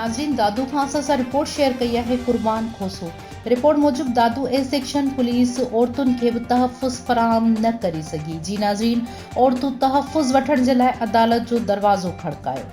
ناظرين دادو کان اسان سان رپورٽ شيئر ڪئي آهي قربان کوسو رپورٽ موجب دادو اي سيڪشن پوليس عورتن کي به تحفظ فراهم نه ڪري سگهي جي ناظرين عورتون تحفظ وٺڻ جي لاء عدالت جو دروازو کڙڪايو.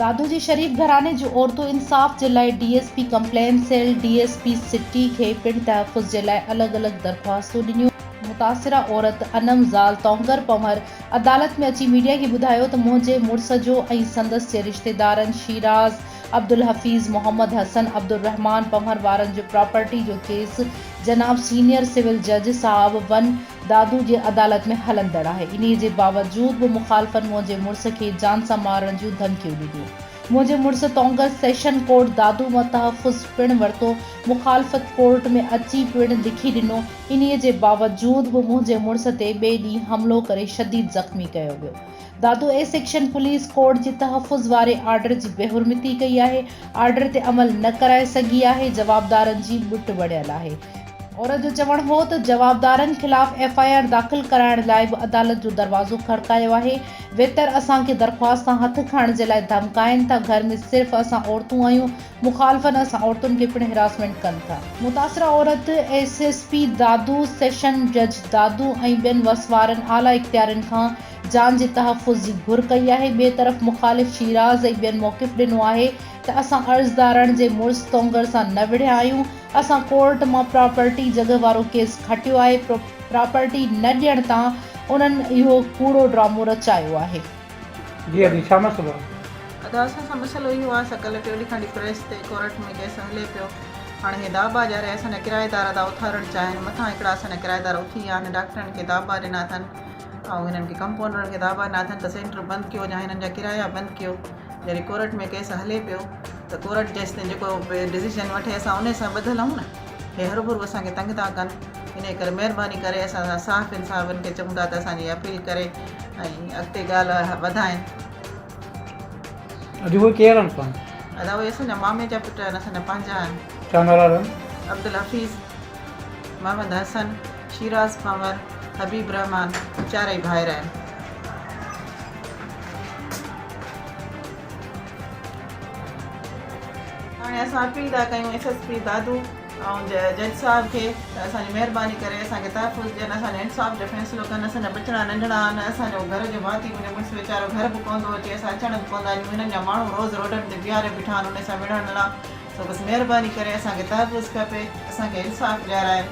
دادو جي شريف گهراڻي جون عورتون انصاف جي لاء D S P complaint cell, D S P city کي پڻ تحفظ جي لاء الڳ الڳ درخواستون ڏنيون. متاثره عورت انم زال تونگر پنهور عدالت ۾ اچي ميڊيا کي ٻڌايو ته منهنجي مڙس جو ۽ سندس جي رشتيدارن شيراز، عبدالحفيظ، محمد حسن، عبدالرحمان پنهور وارن جو پراپرٽي جو ڪيس جناب سينيئر سول جج صاحب ون دادو جي عدالت ۾ هلندڙ آهي انهي جي باوجود به مخالفن منهنجي مڙس کي جان سان مارڻ جون ڌمڪيون ڏنيون. منهنجي مڙس تونگر سيشن ڪورٽ دادو مان تحفظ پڻ ورتو، مخالفت ڪورٽ ۾ اچي پڻ لکي ڏنو، انهي جي باوجود به منهنجي مڙس تي ٻئي ڏينهن حملو ڪري شديد زخمي ڪيو ويو. Dadu A section police court جي تحفظ واري آرڊر جي بيحرمتي ڪئي آهي، آرڊر تي عمل نه ڪرائي سگهي آهي، جوابدارن جي ٻٽ وڙهيل آهي. عورت جو چوڻ هو ته جوابدارن خلاف ايف I R داخل ڪرائڻ لاء به عدالت جو دروازو کڙڪايو آهي، ويتر اسان کي درخواست تان هٿ کڻڻ جي لاء ڌمڪائين ٿا، گهر ۾ صرف اسان عورتون آهيون، مخالفن اسان عورتن کي پڻ هراسمينٽ ڪن ٿا. متاثره عورت S S P Dadu, session جج دادو ۽ ٻين وس وارن اعليٰ اختيارين کان جان جي تحفظ جي گهر ڪئي آهي، ٻئي طرف مخالف شيراز ۽ ٻين موقف ڏنو آهي ته اسان عرضدارڻ جي مڙس تونگر سان نه وڙهيا آهيون، اسان ڪورٽ مان پراپرٽي جڳهه وارو ڪيس کٽيو آهي، پراپرٽي نه ڏيڻ تان انهن اهو ڪوڙو ڊرامو رچايو آهي. جي ادي ڇا مسئلو آهي؟ ادا اسان سان مسئلو اهو آهي اسان ڪلهه ٽيون ڏينهن کان پريس تي ڪورٽ ۾ ڪيس هلي پيو هاڻي هي داٻا ڏياري اسان جا ڪرائيدار ادا اٿارڻ چاهين مٿان هڪڙا اسان جا ڪرائيدار اٿي ويا آهن ڊاڪٽرن کي داٻا ڏنا اٿن ۽ هنن کي ڪمپائونڊرن کي داٻا ڏنا اٿن ته سينٽر بند ڪيو يا هنن جا ڪرايا بند ڪيو جڏهن ڪورٽ ۾ ڪيس هلي پيو ته ڪورٽ جيستائين جيڪو به ڊسيزن وٺي اسان انهي سان ٻڌل آهيون نه هي هروڀرو اسان کي تنگ ٿا ڪن انهي ڪري مهرباني ڪري اسان صحافين صاحبن کي چئون ٿا ته اسان جي اپيل ڪري ۽ اڳتي ڳالهه وڌائين. ادي اهي ڪير آهن پاڻ؟ ادا اهي اسان جا مامي جا پٽ آهن اسان جا پنهنجا آهن. ڇا نالا اٿن؟ عبدالحفيظ، محمد حسن، شيراز پنور، حبيب الرحمان چارئي ڀائر آهن. هاڻي اسان اپيل ٿا ڪيون ايس ايس پي دادو ۽ جج صاحب کي ته اسان جي مهرباني ڪري اسان کي تحفظ ڏين اسان جو انصاف جو فيصلو ڪن اسان جا ٻچڙا ننڍڙا آهن اسان جو گهر جو ڀاتي منهنجو مڙس ويچارو گهر به ڪونه ٿو اچي اسان اچڻ به ڪونه ٿا ڏيون هنن جا ماڻهو روز روڊن تي بيهاري بيٺا آهن انهن سان وڙهڻ لاء سو بس مهرباني ڪري اسان کي تحفظ کپي اسان کي انصاف ڏيارائين.